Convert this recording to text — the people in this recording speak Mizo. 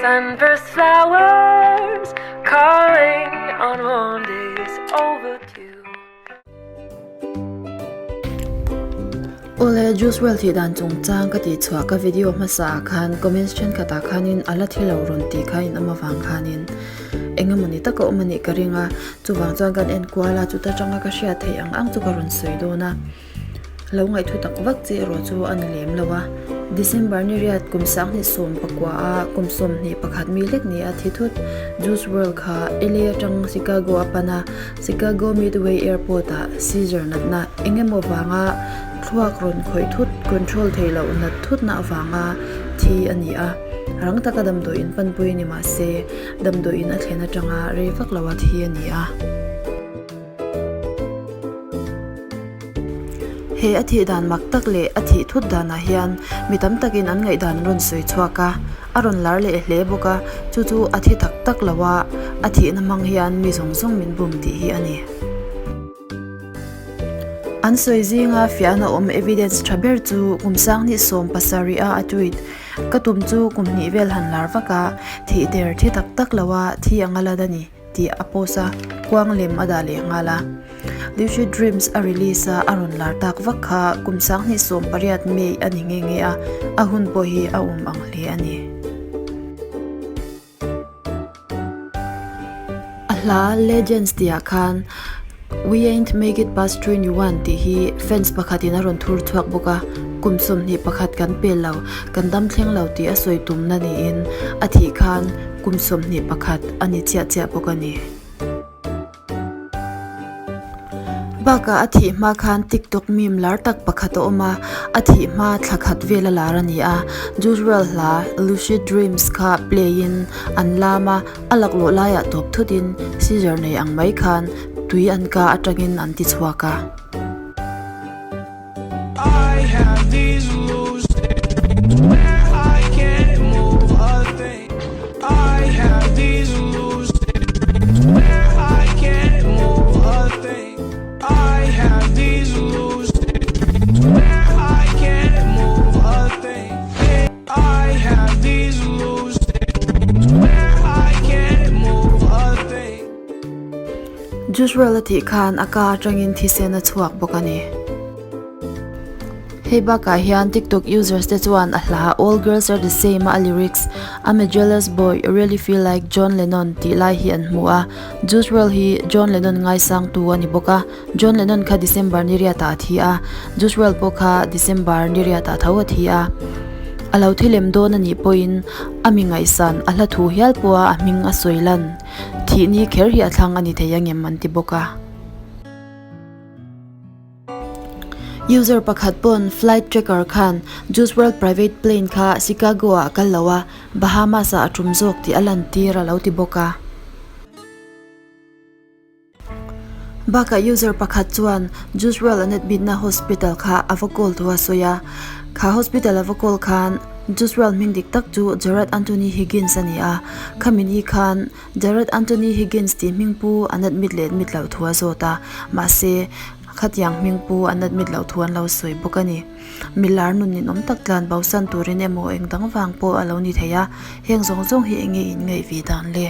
Sunburst flowers calling on warm days overdue. Awle, Juice WRLD thih dan chungchang ka tih chhuah ka video hmasa ah khan comments thenkhat ah khanin a la thi lo rawn tih kha in awm avang khanin eng emawni taka awm anih ka ring a, chuvang chuan kan en kual a, chuta tanga ka hriat theih ang ang chu ka rawn sawi dawn a. Lo ngaihthu tak vak che erawh chu a ni lem lo a. December ni riat kum 2019 a kum 21 mi lek ni a thi thut. Juice WRLD kha LA atang Chicago a pan a, Chicago Midway Airport ah seizure natna eng emaw vanga thluak rawn khawih thut control theih loh nat thutna avanga thi a ni a. Rang taka damdawiin panpui ni mah se damdawiin a thlen atanga rei vak lo a thi a ni a. He a thih dan mak tak leh a thih thut danah hian mi tam takin an ngaihdan an rawn sawi chhuak a, a rawn lar leh hle bawk a, chu chu a thi tak tak lo a, a thihna hmang hian mi zawng zawng min bum tih hi a ni. An sawi zinga fiahna awm evidence tha ber chu kum sanghnih 17 a a tweet, Ka tum chu kum hnih vel han lar vak a, thih der thi tak tak lo a, thi anga lan a ni. tih a post a, kuang lem a dah leh nghal a. Lucid Dreams a release a, a rawn lar tak vak kha kum 2018 May a ni nghe nghe a, a hun pawh hi a awm ang hle a ni. A hla Legends tihah khan We ain't make it past 21 tih hi fans pakhatin a rawn thur chhuak bawk a, kum 21 kan pel lo, kan dam thleng lo tih a sawi tumna niin a thih khan kum 21 a ni chiah chiah bawk a ni. Bakah a thih hma khan TikTok meme lar tak pakhat a awm a, a thih hma thla khat vel a lar a ni a, Juice WRLD hla Lucid Dreams kha play in an lam a, A laklawh laiah tawp thutin scissor nei ang mai khan tui an ka atangin an ti chhuak a. I have these lucid dreams where I can't move a thing. I have these lucid dreams where I can't move a thing. I have these lucid dreams where I can't move a thing. I have these lucid dreams where I can't move a thing. Juice WRLD a thih khan a ka atangin thisen a chhuak bawk a ni. Hei bakah hian TikTok users te chuan a hla All Girls Are The Same a a lyrics I'm a jealous boy, really feel like John Lennon tih lai hi an hmu a. Juice WRLD hi John Lennon ngaisangtu a ni bawk a. John Lennon kha December ni riatah a thi a, Juice WRLD pawh kha December ni riatah tho a thi a. A lo thi lem dawn a nih pawhin a mi ngaihsan a hla thu hial pawha a hming a sawi lan thih ni kher hi a thlang a ni thei angem an ti bawk a. User pakhat pawn flight tracker khan Juice WRLD private plane kha Chicago ah a kal lo a, Bahamas ah a tum zawk tih a lantir a lo ti bawk a. Bakah user pakhat chuan Juice WRLD an admit na hospital kha a va call thu a sawi a, kha hospital a va call khan Juice WRLD hming dik tak chu Gerard Anthony Higgins a ni a, khami ni khan Gerard Anthony Higgins tih hming pu an admit leh admit loh thu a zawt a, mahse khatiang hming pu an admit loh thu an lo sawi bawk a ni. Milar nun ninawm tak tlan bosan turin emaw eng dang vang pawh a lo ni thei a, heng zawng zawng hi eng nge in ngaih ve dan le?